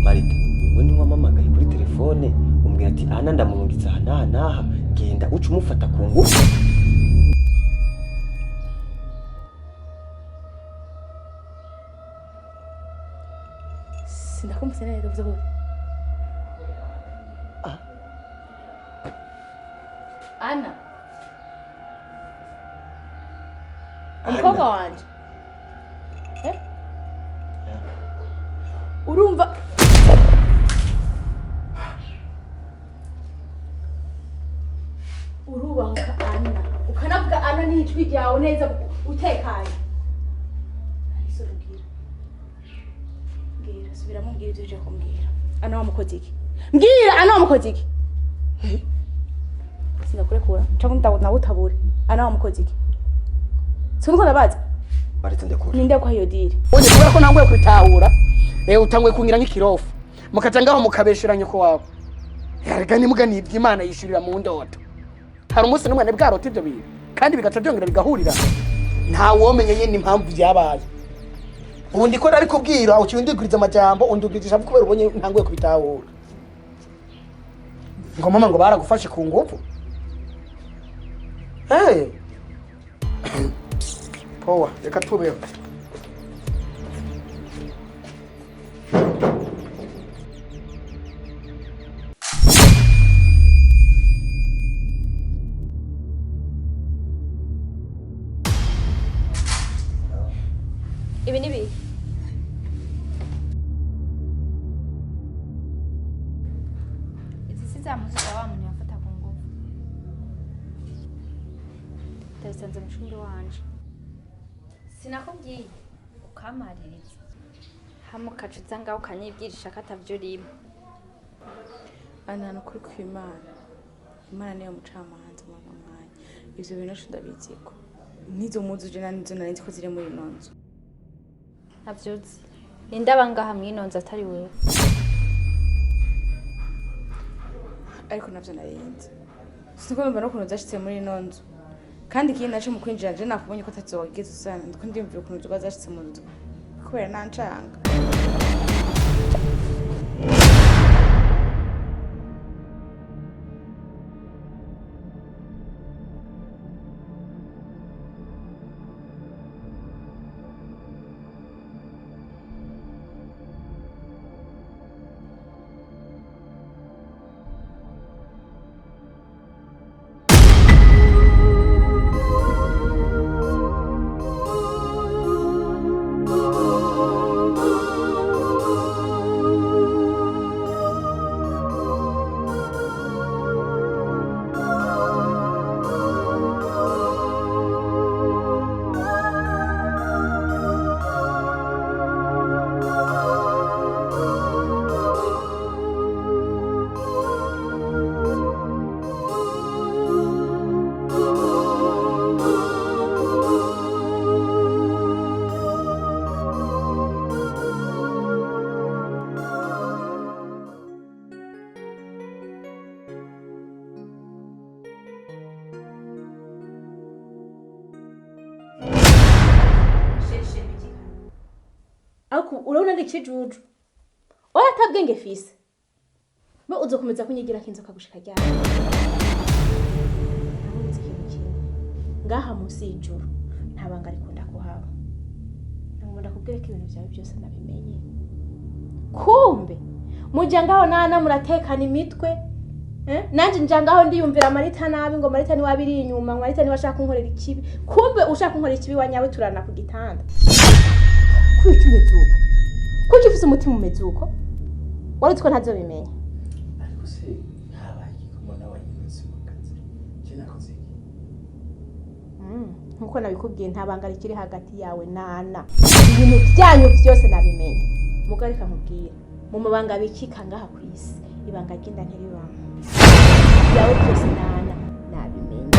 Marita, we niwe wampamagaye kuri telefone umbwira ati Ana ndamurungitse aha n'aha n'aha, genda uca umufata ku ngufu. Sindakumvise neza, uvuze gute? Ana, umukobwa wanje. Eh? Urumva urubahuka Ana, ukanavuga Ana n'ijwi ryawe neza utekanye. Ariko mbwira, mbwira, subiramo, mbwira ibyo uje kumbwira. Ana wamukoze iki? Mbwira, Ana wamukoze iki? Sinakurekura cyangwa nawe utabure. Ana wamukoze iki? Sinko ndabaza. Marita, ndekura. Ninde kwa iyo diri? Onye kubera ko ntanguye kwitahura, utanguye kungira nk'ikirofu, mukaja ngaho mukabeshera nyoko wawe. Erega nimuga nibyo Imana yishurira mu ndoto. Hari umunsi n'umwe bwarota ibyo bintu kandi bigaca byongera bigahurira, nta womenye nyine impamvu byabaye. Ubu ndiko narikubwira uciye undiguriza amajambo, undugiriza kubera ubonye ntanguye kubitahura. Ngo mama ngo baragufashe ku ngufu. Hey. Poa, reka tubeho. Ibi ni bihe? Izi si za mpuzu za wa muntu yamfata ku ngufu. Ndabisanze mu cumbi wanje. Sinakubwiye ukamaririza hamwe ukaca uza ngaho ukanyibwirisha ko atavyo urimo. Ana, ni ukuri kw'Imana, Imana niyo mucamanza muri uno mwanya. Ivyo bintu naco ndabiziko n'izo mpuzu je nanizo nari nzi ko ziri muri ino nzu. Ntavyuzi ninde aba ngaha mw'ino nzu atari wewe? Ariko navyo narinzi, siniko numva n'ukuntu zashitse muri ino nzu. Kandi ikindi naco, mu kwinjira je nakubonye ko atazo wigeze uzana. Ndiko ndiyumvira ukuntu zoba zashitse mu nzu kubera nancanga. Ariko urabona ndi ikijuju, oya, atabwenge fise. Mbe uzokomeza kunyigira inzoka gushika ryari? Nabonye ikintu kimwe ngaha munsi y'ijuru, nta banga rikunda kuhaba. Nagomba ndakubwira ko ibintu byawe byose nabimenye. Kumbe mujya ngaho nana muratekana imitwe, eh? Nanje nja ngaho ndiyumvira Marita nabi, ngo Marita niwe abiri inyuma, ngo Marita niwe ashaka kunkorera ikibi. Kumbe ushaka kunkorera ikibi wa nyawe turana ku gitanda. Kuki umeze uko? Kuki ufise umutima umeze uko? Wari uzi ko ntazobimenya? Ariko se habaye iki ko mbona wahindutse mu kazi? Je nakoze iki? Nkuko nabikubwiye, nta banga rikiri hagati yawe nana. Ibintu byanyu byose nabimenye. Mugabo reka nkubwire, mu mabanga abikika ngaha ku isi, ibanga ry'inda ntiribamo. Ibyawe byose nana nabimenye,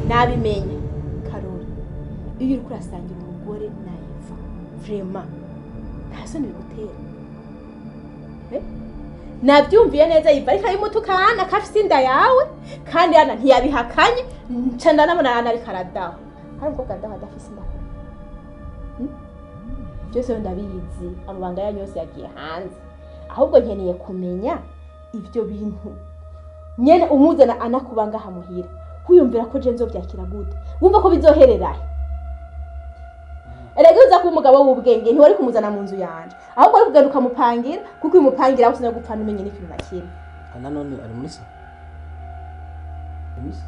nabimenye. Karori, iyo uriko urasangira umugore na Eva, vraiment nta soni bigutera? Eh? Nabyumviye neza yiva ariko ayimutukana akafise inda yawe kandi ana ntiyabihakanye nca ndanabona ana ariko aradaho. Hari umukobwa adaho adafise inda. Byose ndabizi, amabanga yanyu yose yagiye hanze. Ahubwo nkeneye kumenya ibyo bintu. Nyene umuzana anakubanga hamuhira. Kwiyumvira ko je nzovyakira gute? Wumva ko bizohererahe? Erega uza kuba umugabo w'ubwenge ntiwari kumuzana mu nzu yanje. Ahubwo ari kugenda ukamupangira kuko uyimupangira aho gupfa numenye n'ikintu na kimwe. Ana none ari muri sa? Muri sa?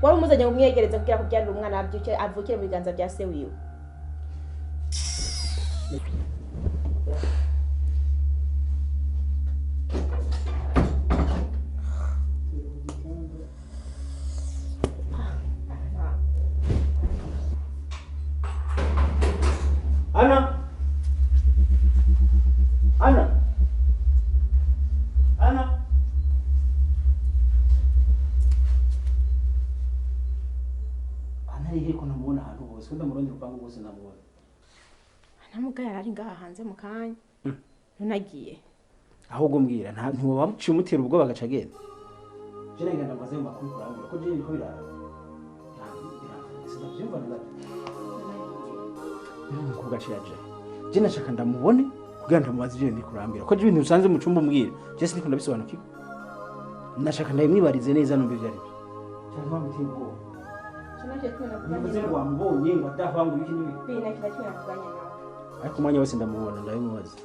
Wari umuzanye ngo umwiyegereze kugira kubyarira umwana avyuke avukire mu biganza bya se wiwe. Ana! Ana! Ana! Ana rero ko namubona ahantu hose, ko ndamurondera urupangu rwose namubona. Ana mugaye arari ngaha hanze mu kanya. Ntunagiye. Ahubwo mbwira ntiwoba muciye umutera ubwoba agaca agenda. Je nenga ndamaze mu makuru kurambwira ko je biriko birara. Sinavyumva na gato. Umukobwa aciye aje. Je nashaka ndamubone kugira ndamubaze ibyo biri kurambira. Ko je ibintu usanze mu cumba umbwira, je siniko ndabisobanukirwa. Nashaka ndabimwibarize neza numva ivyo ari byo. Cyangwa wamuteye ubwoba. Nivuze ngo wamubonye ngo adahwa ngo ibiki n'ibiki. Ariko umwanya wose ndamubona ndabimubaza.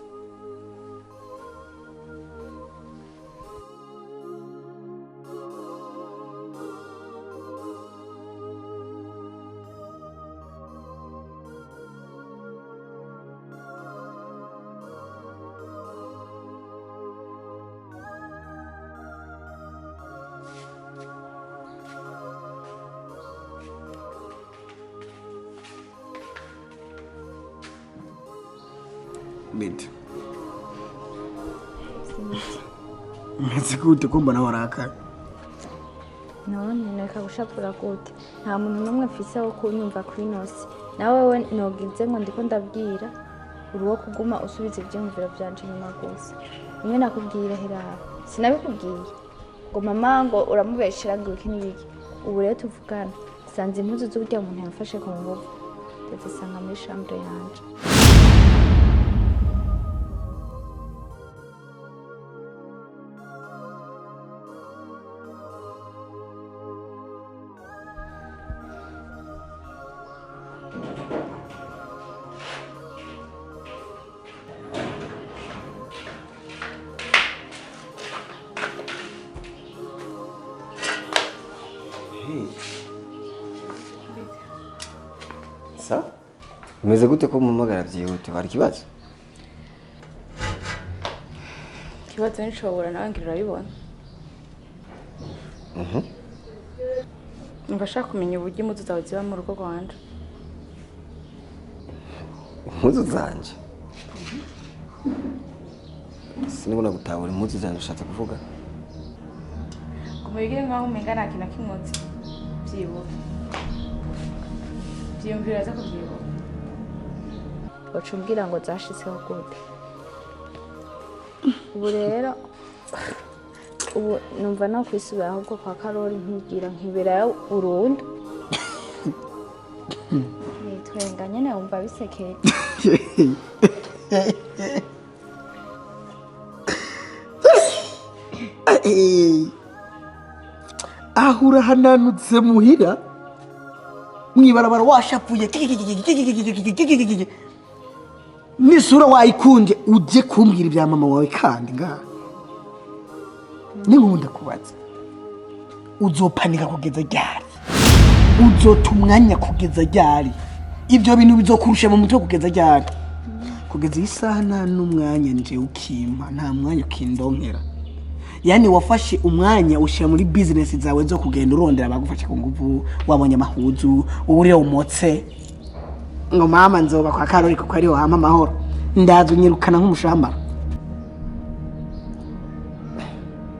Bite. Meze gute ko mbona warakaye? None nereka gushapura gute? Nta muntu n'umwe mfise wo kunyumva kuri nosi. Nawe we nogize ngo ndiko ndabwira uri wo kuguma usubiza ivyumviro vyanje inyuma gusa. Rimwe nakubwira heraba. Sinabikubwiye. Ngo mama ngo uramubeshera ngo iki n'ibiki. Ubu rero tuvugana. Sanze impuzu z'urya muntu yamfashe ku nguvu. Ndazisanga muri chambre yanje. Sa? Umeze gute ko mumpamagara byihute? Hari ikibazo? Ikibazo nshobora nawe ngira urabibona. Numva ashaka kumenya uburyo impuzu zawe ziba mu rugo rwanje. Impuzu zanje? Sinibona gutahura impuzu zanje ushatse kuvuga. Ngo mubigire nkaho umenga nta kintu na kimwe nzi. Vyibuka. Vyiyumvira aza kuvyibuka. Waca umbwira ngo zashitseho gute? Ubu rero ubu numva no kwisubira ahubwo kwa Karori nkigira nkiberayo burundu. Nitwenga nyene wumva bisekeye. Aho urahananutse muhira mwibarabara washapuye n'isura wayikunje uje kumbwira ibya mama wawe kandi ngaha ninkunda kubaza uzopanika kugeza ryari? Uzota umwanya kugeza ryari? Ibyo bintu bizokurusha mu mutwe kugeza ryari? Kugeza isaha nta n'umwanya nje ukimpa, nta mwanya ukindonkera. Yani wafashe umwanya ushira muri business zawe zo kugenda urondera abagufasha ku nguvu, wabonye amahuzu, uburire umotse ngo mama nzoba kwa Karori kuko ariho hama amahoro. Ndaza unyirukana nk'umushambara.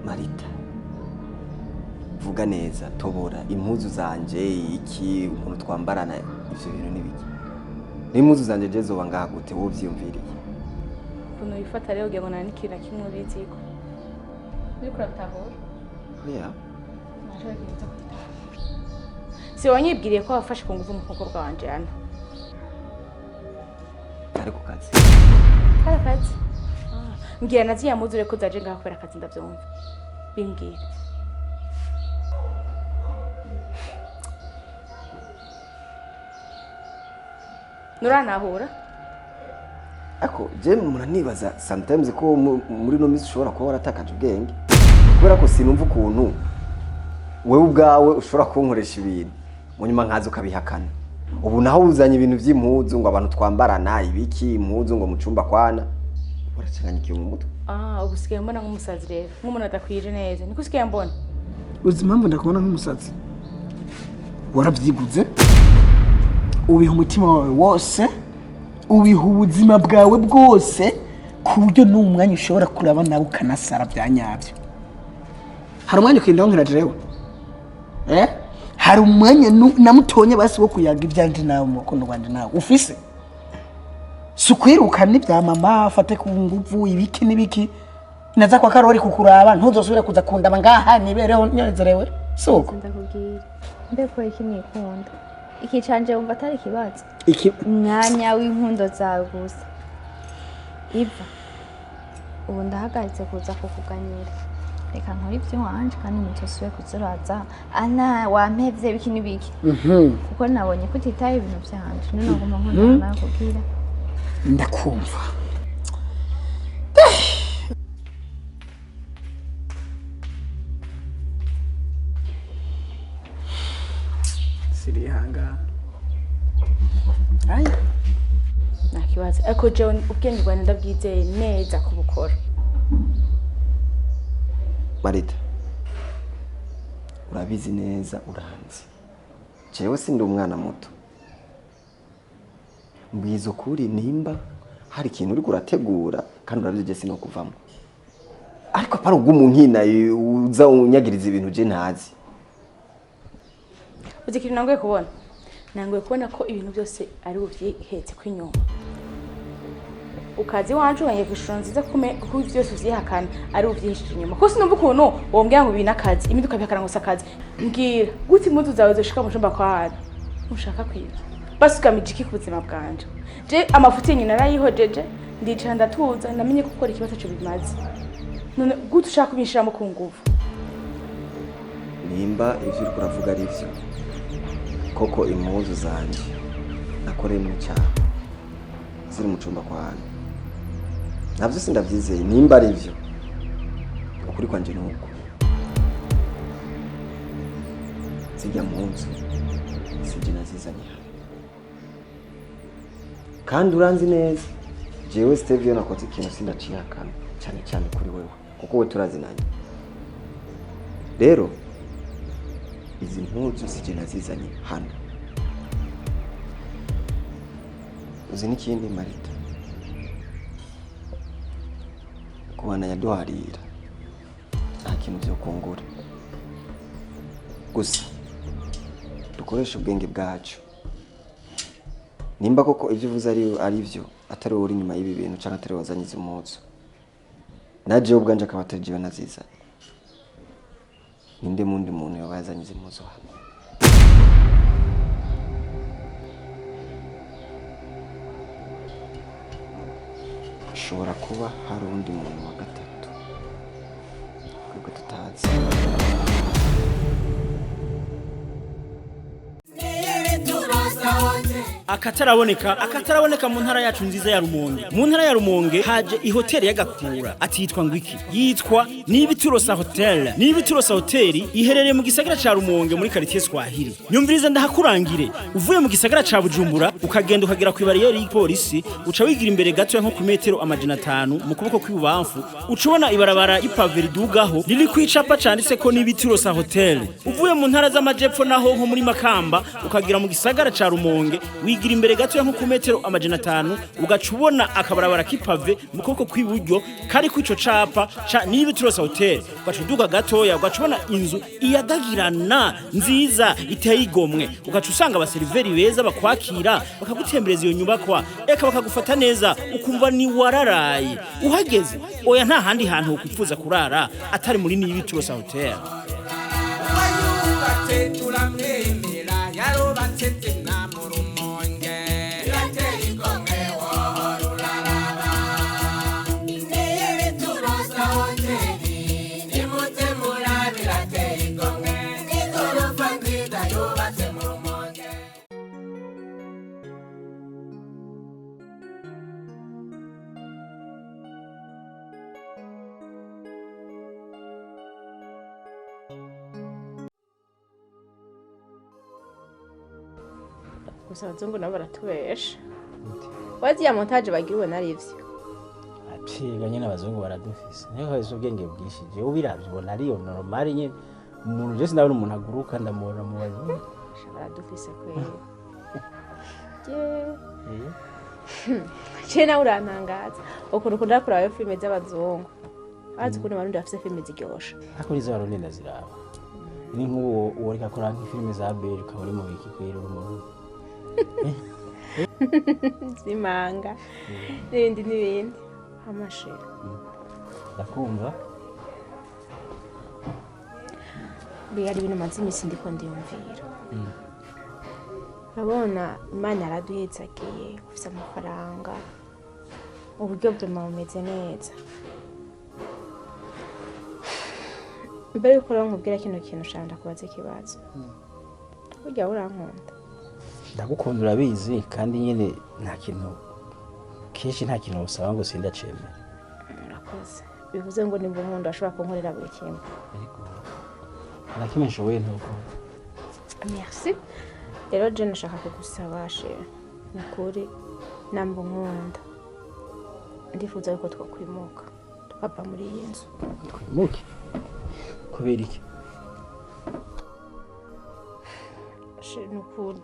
Marita, vuga neza, tobora impuzu zanje iki ukuntu twambarana ivyo bintu nibiki? N'impuzu zanje je zoba ngaha gute wowe uvyiyumviriye? Ukuntu wifata rero ugira ngo nta n'ikintu na kimwe ubiziko. Uriko urabitahura? Oya. Ntacyo bigenza kubitahura. Si wanyibwiriye ko wafashe ku ngufu umukobwa wanje hano? Ari ku kazi. Kari akazi? Mbwira na ziriya mpuzu rero ko zaje ngaha kubera akazi ndavyumva. Bimbwira. Nuranahura? Ako je muranibaza sometimes ko muri no minsi ushobora kuba waratakaje ubwenge, kubera ko sinumva ukuntu wewe ubwawe ushobora kunkoresha ibintu munyuma nkaza ukabihakana. Ubu naho uzanye ibintu vy'impuzu ngo abantu twambarana ibiki impuzu ngo mucumba kwana, waracanganyikiwe mu mutwe. Ubu usigaye mbona nk'umusazi rero, nk'umuntu adakwije neza, niko usigaye mbona. Uzi impamvu ndakubona nk'umusazi? Waravyiguze, ubiha umutima wawe wose, ubiha ubuzima bwawe bwose, ku buryo n'umwanya ushobora kuraba nawe ukanasara bya nyabyo. Hari umwanya ukindonkera jewe? Hari umwanya namutonye basi wo kuyaga ibyanje nawe mu rukundo rwanje nawe ufise? Si ukwirukana ibya mama afate ku nguvu ibiki n'ibiki, naza kwa Karori kukuraba ntuzosubire kuza kundaba ngaha nibereho nyezerewe, si uko? Ndakubwira mbe ko iki nikunda iki canje wumva atari ikibazo, Iki umwanya w'inkundo zawe gusa. Iva ubu ndahagaritse kuza kukuganira, reka nkore ivy'iwanje kandi mutosubire kuzuraza ana wampevye biki n'ibiki, kuko nabonye ko utitaye ibintu vyanje, none naguma nkundana nawe kugira ndakumva. Sirihangana. Aya. Nta kibazo, ariko jewe ubwenge bwanjye ndabwizeye neza kubukora. Marita, urabizi neza uranzi, jewe sindi umwana muto. Mbwiza ukuri nimba hari ikintu uriko urategura kandi urabizi je sinokuvamo, ariko apana uguma unkina uza unyagiriza ibintu je ntazi. Uzi ikintu nangoye kubona? Nangoye kubona ko ibintu byose ari uvyihetse kw'inyuma. Ukazi wanje wanyeka ishusho nziza kuko byose uvyihakana ari uvyihishije inyuma. Kuko sinumva ukuntu wombwira ngo ibi n'akazi, ibindi ukabihakana ngo si akazi. Mbwira gute impuzu zawe zoshika mu cumba kwa Hana? Ntushaka kwiga. Basukamije iki ku buzima bwanje? Je amafuti nyina narayihojeje, ndicara ndatuza, ndamenye ko gukora ikibazo cyo bimaze. None gute ushaka kubinshiramo ku nguvu? Nimba ivyo uriko uravuga ari vyo, koko impuzu zanje nakoreye mu cyaha ziri mu cumba kwa Hana, navyo sindavyizeye. Nimba ari vyo, ukuri kwanje ni uko zijya mpuzu sije nazizanye hano, kandi uranzi neza jewe Steve iyo nakoze ikintu sindacihakana, cyane cyane kuri wewe kuko we turazinanye. Rero izi mpuzu sije nazizanye hano. Uzi n'ikindi Marita, kubana yaduharira nta kintu vyo kungura, gusa dukoreshe ubwenge bwacu. Nimba koko ivyo uvuze ari vyo, atari wowe uri inyuma y'ibi bintu canke atari wowe wazanye izi mpuzu, na jewe ubwanje akaba atari jewe nazizanye, ninde mundi muntu yoba yazanye izi mpuzu hano? Hashobora kuba hari uwundi muntu wa gatatu twebwe tutazi. Akataraboneka mu ntara yacu nziza ya Rumonge. Mu ntara ya Rumonge haje ihoteli y'agakura atitwa ngwiki, yitwa Nibiturosa Hotel. Nibiturosa Hotel iherereye mu gisagara ca Rumonge muri quartier Swahili. Nyumviriza ndahakurangire, uvuye mu gisagara ca Bujumbura ukagenda ukagera ku barriere y'ipolisi, uca wigira imbere gato nko ku metero 500 mu kuboko kw'ibubamfu, uca ubona ibarabara ipave ridugaho riri kwicapa canditse ko Nibiturosa Hotel. Uvuye mu ntara z'amajepfo naho nko muri Makamba ukagera mu gisagara ca Rumonge Ukigira imbere gato nko ku metero 500, ugaca ubona akabarabara k'ipave mu kuboko kw'iburyo kari kw'ico capa ca Nibiturosa Hotel. Ugaca uduga gatoya, ugaca ubona inzu iyadagirana nziza iteye igomwe, ugaca usanga abaseriveri beza bakwakira, bakagutembereza iyo nyubakwa, eka bakagufata neza, ukumva ni wararaye uhageze. Oya, nta handi hantu wokwifuza kurara atari muri Nibiturosa Hotel. Wayubatse turamwemera, yarubatse zina mu Rumonge, irateye igomwe wohora uraraba. Niyibiturosa Hoteli, nimuze murabe, irateye igomwe, n'igorofa nziza yubatse mu Rumonge. Gusa abazungu nabo baratubesha. Wazi ya montage bagira ubona ari ivyo. Aciga nyine, abazungu baradufise, niyo hahise ubwenge bwinshi. Jewe ubiravye ubona ariyo normal nyine. Umuntu je sinabona umuntu aguruka, ndamubona mu bazungu. Sha, baradufise kweli. Je nawe urantangaza ukuntu ukunda kuraba iyo filime z'abazungu. Azi ukuntu abarundi bafise filime ziryoshe. Ariko nizo barundi ndaziraba, ni nk'uwo uwo reka akora nk'ifilime za Beri, ukaba uri mu biki kwera uri mu z'imanga n'ibindi n'ibindi amashira. Ndakumva. Mbega ari ibintu maze iminsi ndiko ndiyumvira. Urabona Imana yaraduhetsagiye, ufise amafaranga, uburyo buzima bumeze neza. Mbere yuko rero nkubwira kino kintu, ushaka ndakubaza ikibazo. Burya urankunda? Ndagukunda, urabizi. Kandi nyine nta kintu kenshi, nta kintu usaba ngo sindacemera. Urakoze. Bivuze ngo nimba unkunda ashobora kunkorera buri kimwe? Ariko nta kimwe nshoboye ntugukora. Merci. Rero je nashaka kugusaba chéri, ni ukuri namba unkunda, ndifuza yuko twakwimuka tukava muri iyi nzu. Twimuke kubera iki? Chéri, ni ukuri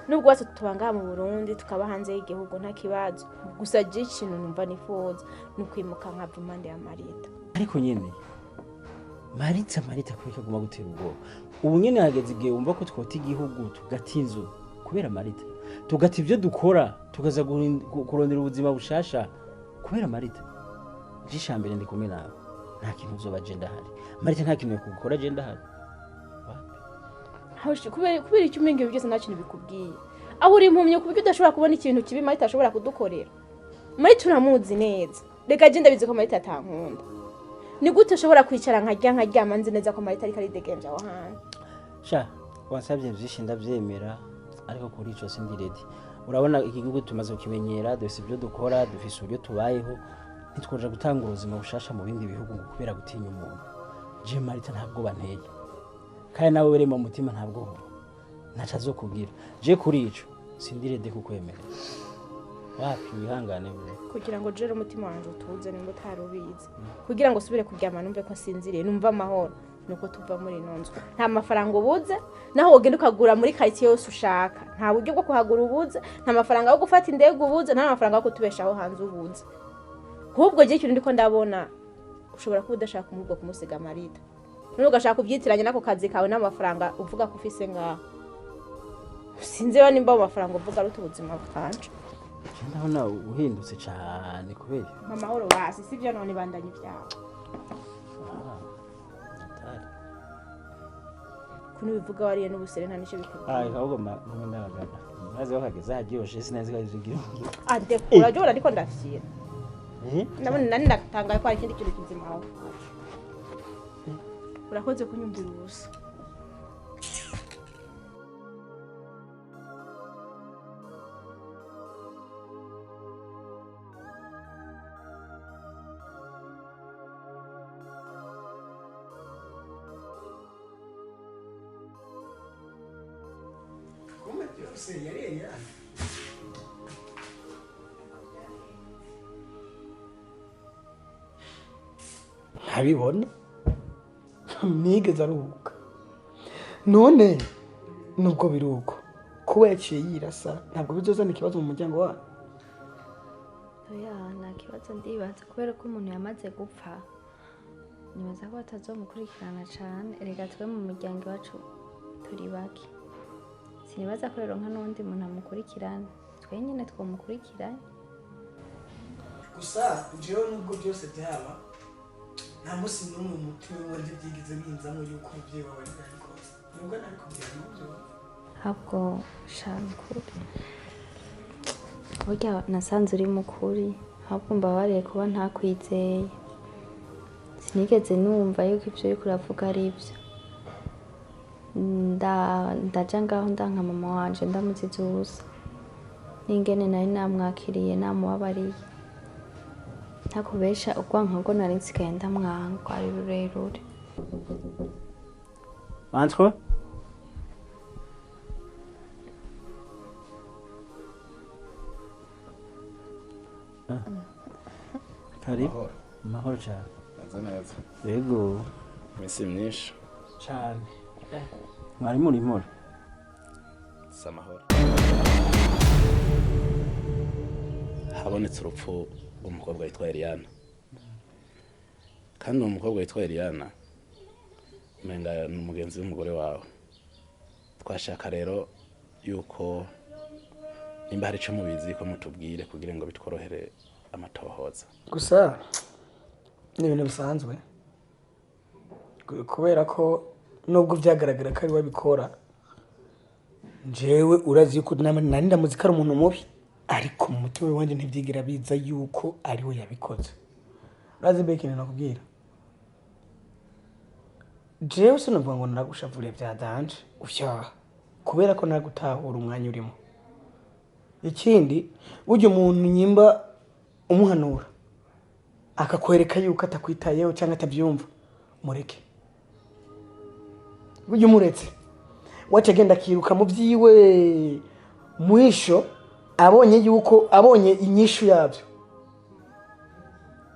nubwo wacu tuba ngaha mu Burundi, tukaba hanze y'igihugu, nta kibazo. Gusa je ikintu numva nifuza ni ukwimuka nkava impande ya Marita. Ariko nyine Maritza, Marita kubera aguma gutera ubwoba. Ubu nyine hageze igihe wumva ko twota igihugu, tugata inzu kubera Marita, tugata ibyo dukora, tukaza kurondera ubuzima bushasha kubera Marita. Jisha mbere ndi kumwe nawe, nta kintu uzoba je ndahari. Marita nta kintu yakugukora je ndahari. Hoshi, kubera icyo umenga ibyo byose nta kintu bikubwiye, aho uri impumyi ku buryo udashobora kubona ikintu kibi Marita ashobora kudukorera? Marita uramuzi neza. Reka je ndabizi ko Marita atankunda. Ni gute ushobora kwicara nkarya nkaryama nzi neza ko Marita ariko aridegemvya aho hantu? Sha, wansabye byinshi ndabyemera, ariko kuri ico sindi ready. Urabona iki gihugu tumaze kukimenyera, dufise ibyo dukora, dufise uburyo tubayeho, ntitwoja gutanga ubuzima bushasha mu bindi bihugu ngo kubera gutinya umuntu. Je Marita ntabwo banteye, kandi nawe were mu mutima ntabwo ntaco azokubwira. Je kuri ico sindi ready kukwemera, wapi, wihangane bro. Kugira ngo jere umutima wanje utuze, nimba utari ubizi, kugira ngo usubire kuryama numve ko nsinziriye, numve amahoro, nuko tuva muri ino nzu. Nta mafaranga ubuze, naho wogenda ukagura muri quartier yose ushaka, nta buryo bwo kuhagura ubuze, nta mafaranga yo gufata indege ubuze, nta mafaranga yo kutubeshaho hanze ubuze. Ahubwo je ikintu ndiko ndabona, ushobora kuba udashaka umubwo kumusiga Marita, none ugashaka kubyitiranya n'ako kazi kawe n'amafaranga uvuga ko ufise ngaho. Sinzi rero nimba ayo mafaranga uvuga aruta ubuzima bwanje. Je ndabona uhindutse cane kubera Amahoro basi, sivyo? None bandanye ibyawe. Atari Ukuntu bivuga wariye n'ubusere, nta nicyo bikubwiye. Ah, ahubwo ma ndabagana maze bakageza haryoshe, sinazi ko arivyo. Andekura jya, ariko ndafyira. Eh. Ndabona nani ndatangaye ko hari ikindi kintu kizima aho. Urakoze kunyumvira ubusa. Kumbe byose yari ntabibona, nigeze aruhuka. None nubwo biri uko ko Kuba yaciye yirasa ntabwo bizozana ikibazo mu muryango wanyu? Oya, nta kibazo ndibaza, kubera ko umuntu yamaze gupfa nibaza ko batazomukurikirana cane. Erega twe mu muryango iwacu turi bake, sinibaza ko rero nka n'uwundi muntu amukurikirana, twe nyine twomukurikiranye. Gusa jewe nubwo byose byaba, nta munsi n'umwe umutima wanje byigize binzamo yuko umubyeyi wawe ari yabikoze, nubwo nabikubwira ntubyumve. Ahubwo shaka ukuri, burya nasanze uri mukuri, ahubwo mbabariye kuba ntakwizeye. Sinigeze numva yuko ibyo uriko uravuga ari byo. Ndaja ngaho ndanka mama wanje ndamuziza ubusa, n'ingene nari namwakiriye namubabariye. Ntakubesha, urwanka rwo nari nsigaye ndamwanga rwari rurerure. Entre. Karibu. Mahoro cyane. Neza neza. Yego. Iminsi myinshi. Cyane. Mwari muri mpore? Si amahoro. Habonetse urupfu rw'umukobwa witwa Eliana. Kandi uwo mukobwa witwa Eliana umenga ni umugenzi w'umugore wawe. Twashaka rero yuko nimba hari ico mubizi ko mutubwire kugira ngo bitworohere amatohoza. Gusa ni ibintu bisanzwe, kubera ko nubwo byagaragara ko ari we abikora, njyewe urazi yuko nari ndamuzi ko ari umuntu mubi, ariko mu mutima wanjye ntibyigira biza yuko ari we yabikoze. Urazi mbe ikintu nakubwira, jewe sinavuga ngo naragushavuriye bya danje ufyaha, kubera ko nagutahura umwanya urimo. Ikindi, burya umuntu nyimba umuhanura akakwereka yuko atakwitayeho cyangwa atabyumva, mureke. Burya umuretse waca agenda akiruka mu byiwe, mwisho abonye yuko abonye inyishu yabyo,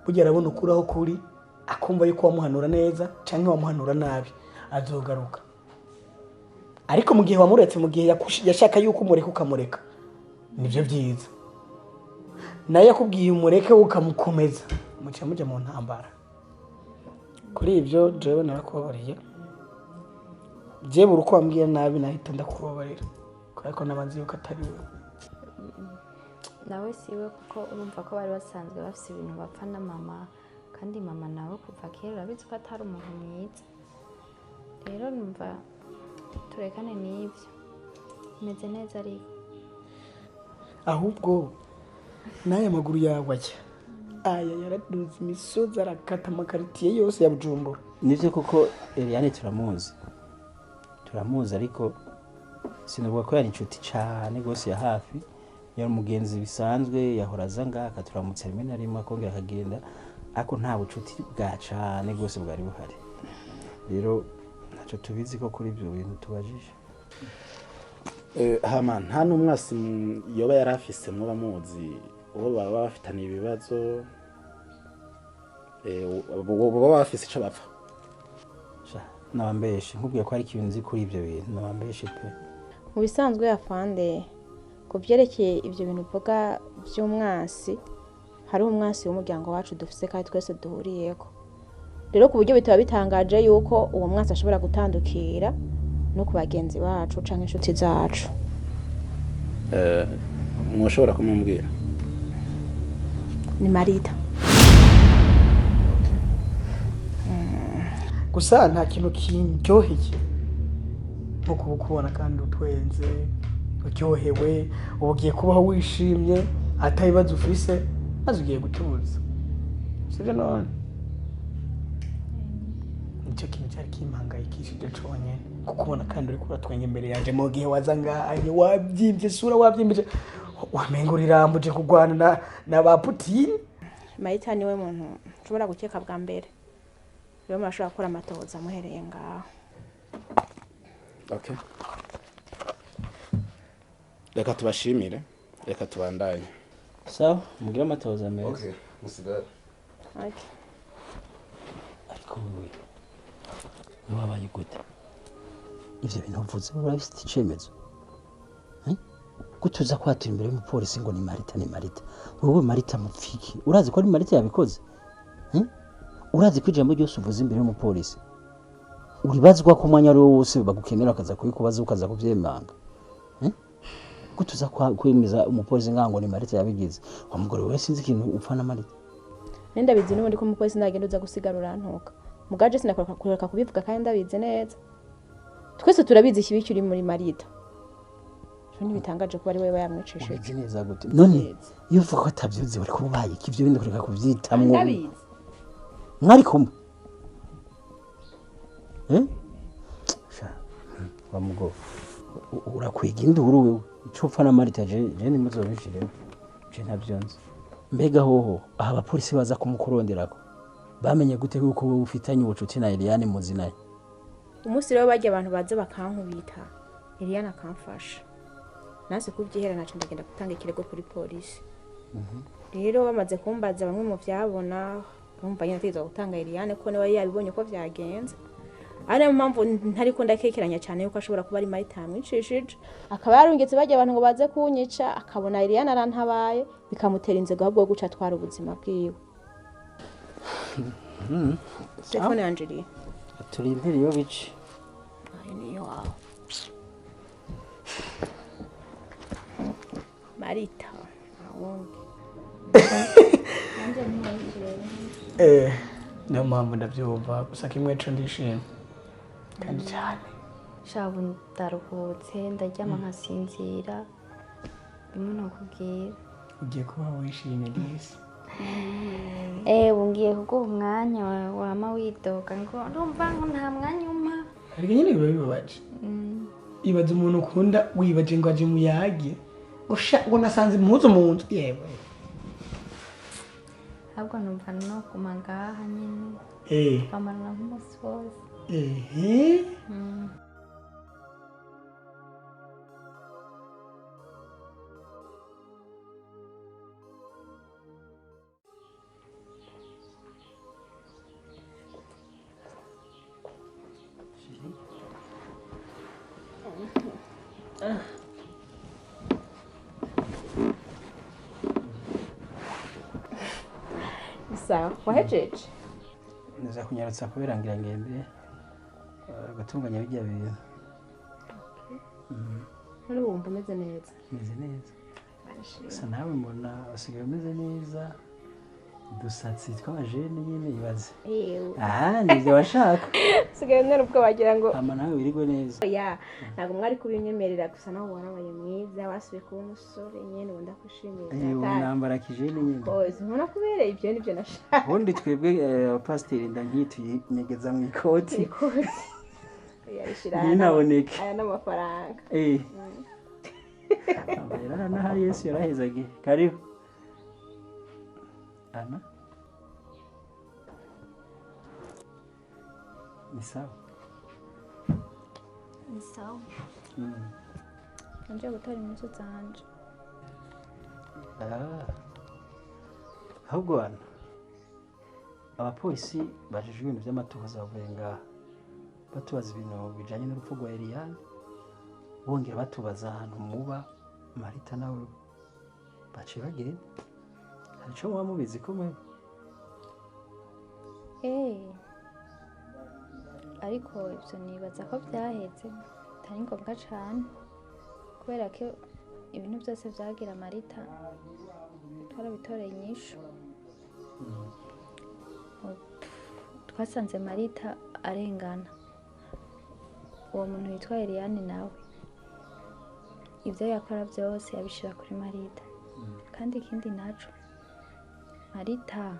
burya arabona ukuri aho kuri, akumva yuko wamuhanura neza cyangwa wamuhanura nabi, azogaruka. Ariko mu gihe wamuretse, mu gihe yashaka yuko umureka ukamureka, nibyo byiza. Naye yakubwiye umureke ukamukomeza, muca mujya mu ntambara. Kuri ibyo jewe narakubabariye, jewe uko wambwiye nabi nahita ndakubabarira, kubera ko nabanze yuko atari wewe. Nawe siwe, kuko urumva ko bari basanzwe bafise ibintu bapfa na mama, kandi mama nawe kuva kera urabizi ko atari umuntu mwiza. Rero numva turekane n'ibyo, meze neza. Ariko ahubwo n'aya maguru yawe ajya aya yaraduze imisozi arakata amakaritiye yose ya Bujumbura. Nivyo koko Eliane turamuzi, ariko sinavuga ko yari inshuti cyane rwose ya hafi. Yari umugenzi bisanzwe, yahora aza ngaha akaturamutsa rimwe na rimwe akongera akagenda, ariko nta bucuti bwa cyane rwose bwari buhari. Rero ntacyo tubizi ko kuri ibyo bintu tubajije. Hama nta n'umwasi yoba yari afise muba muzi uwo baba bafitaniye ibibazo, baba bafise ico bapfa? Nabambeshe nkubwiye ko hari ikintu nzi kuri ibyo bintu, nabambeshe pe. Mu bisanzwe afande, ku byerekeye ibyo bintu uvuga by'umwansi, hari umwansi w'umuryango wacu dufise kandi twese duhuriyeko. Rero ku buryo bitaba bitangaje yuko uwo mwansi ashobora gutandukira no ku bagenzi bacu canke inshuti zacu. Mwoshobora kumubwira? Ni Marita. Gusa nta kintu kindyoheye nko kuba ukubona kandi utwenze, uryohewe, uba ugiye kubaho wishimye, atabibazo ufise, maze ugiye gutuza. Sibyo none? Nicyo kintu cyari kimpangayikishije conyene, kukubona kandi uriko uratwenga imbere yanje mu gihe waza ngaha wabyimbye isura, wabyimbye wamenga urirambuje kurwana na ba Putin. Marita niwe muntu nshobora gukeka bwa mbere. Rero murashobora gukora amatohoza muhereye ngaho. Okay. Reka tubashimire, reka tubandanye. Sawa, mugire amatohoza meza. Okay, musigare. Okay. Ariko wewe wabaye gute? Ivyo bintu uvuze urabifite icemezo? Gutuza kwatura imbere y'umupolisi ngo ni Marita ni Marita. Wewe Marita mupfiki. Urazi ko ari Marita yabikoze? Urazi ko ijambo ryose uvuze imbere y'umupolisi uribazwa ko umwanya ari wo wose bagukenera akaza kubikubaza ukaza kuvyemanga. Gutuza kwemeza umupolisi ngango ni Marita yabigize. Wa mugore wewe sinzi ikintu upfa na Marita. Nenda bizi n'ubundi ko umupolisi ndagenda uza gusigarura ntuka. Mugaje sinakora kureka kubivuga kandi ndabizi neza. Twese turabizi ikibi kiri muri Marita. Cyo ntibitangaje kuba ari wewe yamwicishije. Ubizi neza gute? None iyo uvuga ko atavyuzi wari kubaye iki ivyo bindi kureka kubyitamwo. Ndabizi. Mwari kumwe. Sha wa mugo urakwiga induru wewe. Ico upfa na Marita je nimuzobishiremo. Je ntavyonzi. Mbega hoho aha abapolisi baza kumukuronderako. Bamenye gute yuko wowe ufitanye ubucuti na Eliane muzinaye? Umunsi rero bajya abantu baze bakankubita. Eliane akamfasha. Nase kubyihera naco ndagenda gutanga ikirego kuri polisi. Rero bamaze kumbaza bamwe mu vyabona bumva nyine ategerezwa gutanga Eliane ko niwe yabibonye ko vyagenze. Ari mpamvu ntariko ndakekeranya cyane yuko ashobora kuba ari Marita yamwicishije. Akaba yarungitse bajya abantu ngo baze kunyica akabona Eliane arantabaye bikamutera inzego ahubwo guca atwara ubuzima bwiwe. Telefone yanje iri. Turindire iyo bice. Ayo niyo wawe. Marita awundi. Niyo mpamvu ndabyumva gusa kimwe cyo ndishimye kandi cyane. Shabu ndaruhutse ndaryama nkasinzira bimwe nokubwira. Ugiye kuba wishimye disi. Ubu ngiye kuguha umwanya wama widoga ngo ndumva ngo nta mwanya umpa. Ariko nyine biba bibabaje. Ibaze umuntu ukunda wibaje ngo aje muyage ngo nasanze impuzu mu nzu yewe. Ahubwo numva no kuguma ngaha nyine. Twamarana nk'umunsi wose. Sawa, wahejeje? Nza kunyarutsa kubera ngira ngende gutunganya bijya bintu. None wumva umeze neza? Meze neza. Gusa nawe mbona usigaye umeze neza. Dusatsi tw'abajene nyine ibaze. Nivyo washaka. Usigaye none ubwo wagira ngo ama nawe wirigwe neza. Oya, ntabwo mwari kubinyemerera gusa nawe warabaye mwiza, wasubiye kuba umusore nyene ubu ndakushimiye. Nambara kijene nyine. Oya, nkona kubereye ibyo nivyo nashaka. Ubundi twebwe abapasiteri ndankituye nyegeza mu ikoti. Yarishira. Ninaboneke. Aya n'amafaranga. Amahera n'ahari Yesu yarahezagiye. Karibu. Ana? Ni sawa? Ni sawa. Nje gutora impuzu zanje. Ahubwo Ana, abapolisi bajejwe ibintu by'amatohoza bavuye ngaha batubaza ibintu bijanye n'urupfu rwa Eliane, bongera batubaza ahantu muba Marita nawe baciye bagenda. Hari ico muba mubizi ko mwebwe? Ariko ivyo nibaza ko vyaheze atari ngombwa cane kubera ko ibintu byose vyagira Marita twarabitoreye inyishu. Twasanze Marita arengana. Uwo muntu yitwa Eliane nawe ivyo yakora byose yabishira kuri Marita. Kandi ikindi naco Marita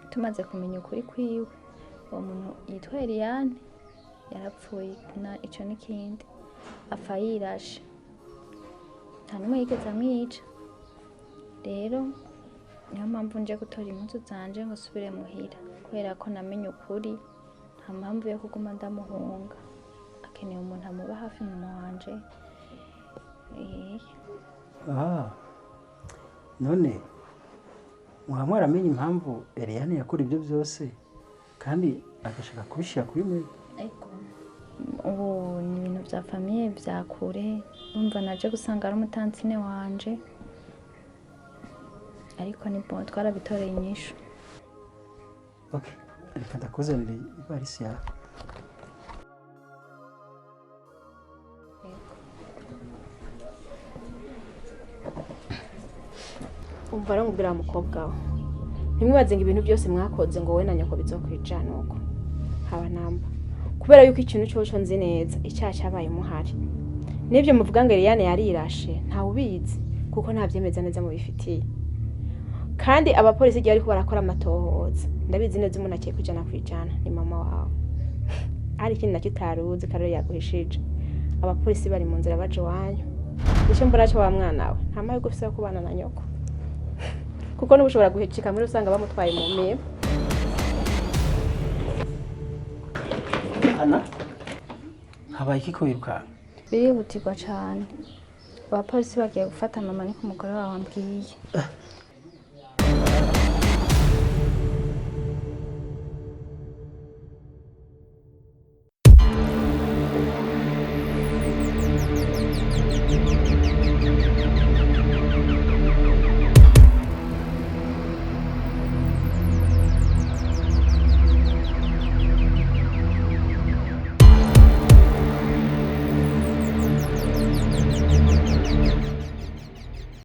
tumaze kumenya ukuri kwiwe uwo muntu yitwa Eliane yarapfuye na ico n'ikindi apfa yirashe nta n'umwe yigeze amwica. Rero niyo mpamvu nje gutora impuzu zanje ngo nsubire muhira kubera ko namenye ukuri nta mpamvu yo kuguma ndamuhunga. Akeneye umuntu amuba hafi mama wanje. None mwaba mwaramenye impamvu Eliane yakora ibyo byose kandi agashaka kubishyira kuri mwe? Ego. Ubu ni ibintu bya famille bya kure, urumva naje gusanga ari umutansine wanje, ariko ni bon, twarabitoreye inyishu. Okay, reka ndakuzanire ivarisi yawe. Umva rero nkubwira wa mukobwa we, ntimwibaze ngo ibintu byose mwakoze ngo wowe na nyoko bizokwijana uko, haba namba, kubera yuko ikintu cyose nzi neza icyaha cyabaye muhari. N'ibyo muvuga ngo Eliane yarirashe ntawe ubizi kuko nta byemeza neza mubifitiye. Kandi abapolisi igihe bariko barakora amatohoza, ndabizi neza umuntu akekwa 100% ni mama wawe. Hari ikindi nacyo utaruzi Karori yaguhishije, abapolisi bari mu nzira baje iwanyu. Icyo mbona cyo wa mwana we, nta mahirwe ufise yo kubana na nyoko, kuko n'ubu ushobora guhecika muri usanga bamutwaye mu miba. Ana, habaye iki ko wirukanka? Birihutirwa cyane, abapolisi bagiye gufata mama, niko umugore wawe ambwiye.